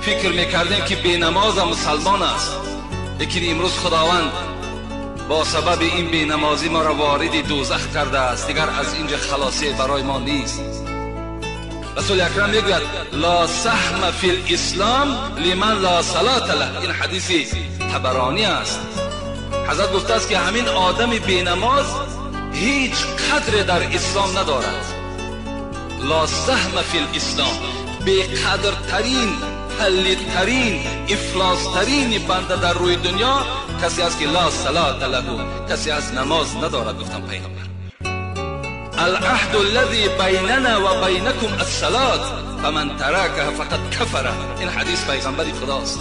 Фикр мекардем ки бенамоз мусалмон аст, лекин имрӯз Худованд бо сабаби ин бенамозӣ моро вориди дӯзах кардааст. Дигар аз инҷа халосӣ барои мо нест. Расули Акрам мегӯяд: ла саҳма фил ислом лиман ла салата лаҳ. Ин ҳадиси Табаронӣ аст. Ҳазрат гуфтааст ки ҳамин одами бенамоз ҳеҷ қадре дар ислом надорад. Ла саҳма фил ислом, беқадртарин, палидтарин, ифлостарин банда дар рӯи дунё касе аст ки ла салата лаҳу, касе аз намоз надорад, гуфтам пайғамбар. العهد الذي بيننا وبينكم الصلاة فمن تركها فقد كفر. این حدیث پیغمبری خداست.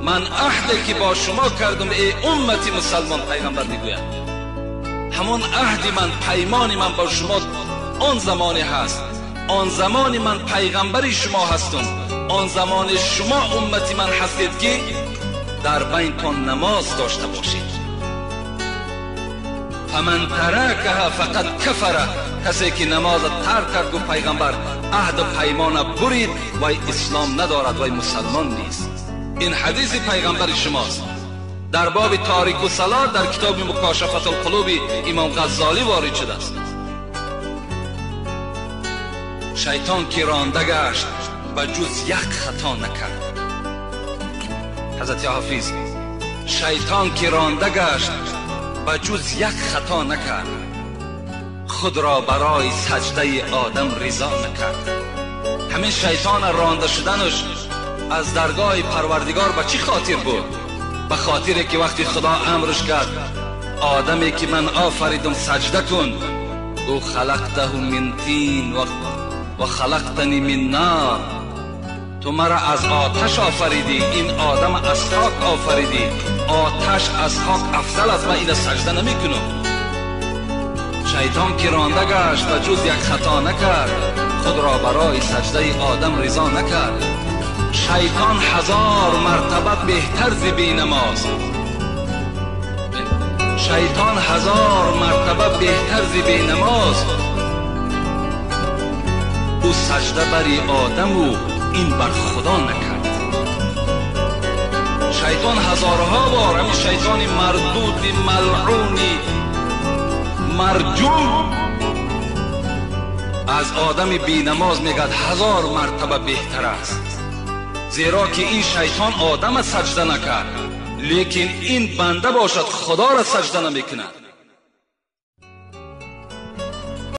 من عهدی که با شما کردم ای امت مسلمان، پیغمبر میگوید همون عهد من، پیمان من با شما آن زمانی هست، آن زمانی من پیغمبری شما هستم، آن زمان شما امتی من هستید که در بینتان نماز داشته باشید. فمن ترکها فقد کفر، کسی که نماز ترک کرد، گفت پیغمبر، عهد و پیمان برید، وی اسلام ندارد، وی مسلمان نیست. این حدیث پیغمبر شماست. در باب تاریک و صلات در کتاب مکاشفت القلوب امام غزالی وارد شده است. شیطان که رانده گشت و جز یک خطا نکرد. حضرت حافظ: شیطان که رانده گشت و جز یک خطا نکرد، خود را برای سجده آدم رضا نکرد. همین شیطان رانده شدنش از درگاه پروردگار به چی خاطر بود؟ به خاطر که وقتی خدا امرش کرد آدمی که من آفریدم سجده کن، او خلقته من طین و خلقتنی من نار، تو مرا از آتش آفریدی، این آدم از خاک آفریدی، آتش از خاک افضل است، من این سجده نمی کنم. شیطان که رانده گشت و جز یک خطا نکرد، خود را برای سجده آدم رضا نکرد. شیطان هزار مرتبه بهتر ز بینماز، شیطان هزار مرتبه بهتر ز بینماز، او سجده بری آدم و این بر خدا نکرد. شیطان هزارها بار، همین شیطان مردود ملعونی مرجوم، از آدم بینماز میگد هزار مرتبه بهتر است، زیرا که این شیطان آدم سجده نکرد، لیکن این بنده باشد خدا را سجده نمیکند.